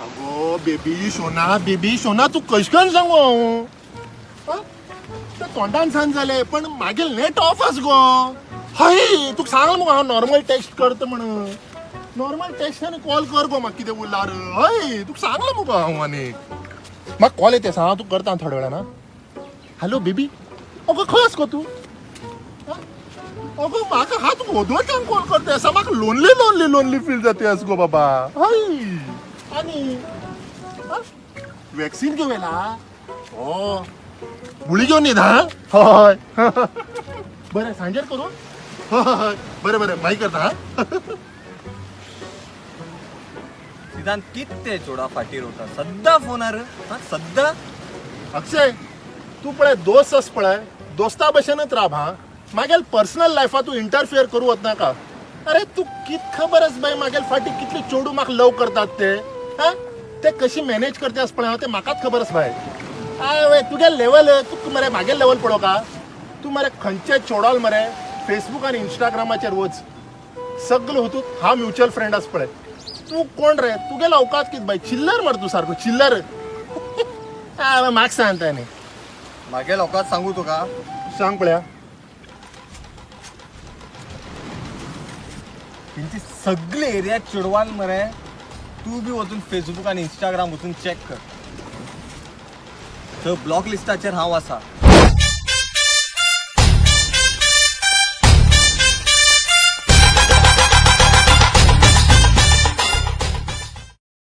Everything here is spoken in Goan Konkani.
अगो बेबी शोना, बेबी शोना, तूं कशें करून सांगू हांव? आं? ते तोंडान सांग जालें, पण मागीर नेट ऑफ आस गो. हय, तुका सांगलां मुगो हांव नॉर्मल टॅक्स्ट करता म्हण. नॉर्मल टॅक्स्ट आनी कॉल कर गो म्हाका कितें उरलार. हय, तुका सांगलां मुगो हांव. आनी म्हाका कॉल येता आसा, हांव तुका करता थोड्या वेळान. आं, हॅलो बेबी, अगो खंय आस गो तूं? आं? अगो म्हाका हा तुका ओदोळच्यान कॉल करता आसा. म्हाका लोनली लोनली लोनली फील जाता आस गो बाबा. हय, आनी वॅक्सिन घेवन येला? हो, गुळी घेवन येता. हय, बरें, सांजेर करू. हय, बरें बरें, मागीर करता. हा. सिद्धांत, कित ते चोडा फाटीर वता सद्दां फोनार? हा, सद्दां. अक्षय, तूं पळय दोस्त आस पळय, दोस्ता भशेनच राब. हा, मागेल पर्सनल लायफा तूं इंटरफियर करूं वचनाका. अरे, तूं कित खबर आस बाय मागेल फाटी कितली चेडूं म्हाका लव करतात ते. हा, ते कशी मॅनेज करते आस पळय हांव, ते म्हाकाच खबर आस बाय. I तुगे लेवल, तूं मरे मागेल लेवल पळोवका. तूं मरे खंयचे चेडवाल मरे फेसबूक आनी इंस्टाग्रामाचेर वच, सगळे हुतूत हा म्युच्युअल फ्रेंड आस पळय. तूं कोण रे? तुगेलो अवकात कित बाय? चिल्लर मरे तूं, सारको चिल्लर. हा, म्हाका सांगता न्ही. मागे लोकांक सांगू तुका. सांग पळया. तेंची सगळी एरिया चेडवान मरे, तूं बी वचून फेसबूक आनी इंस्टाग्राम वचून चॅक कर. थंय ब्लॉक लिस्टाचेर हांव आसा.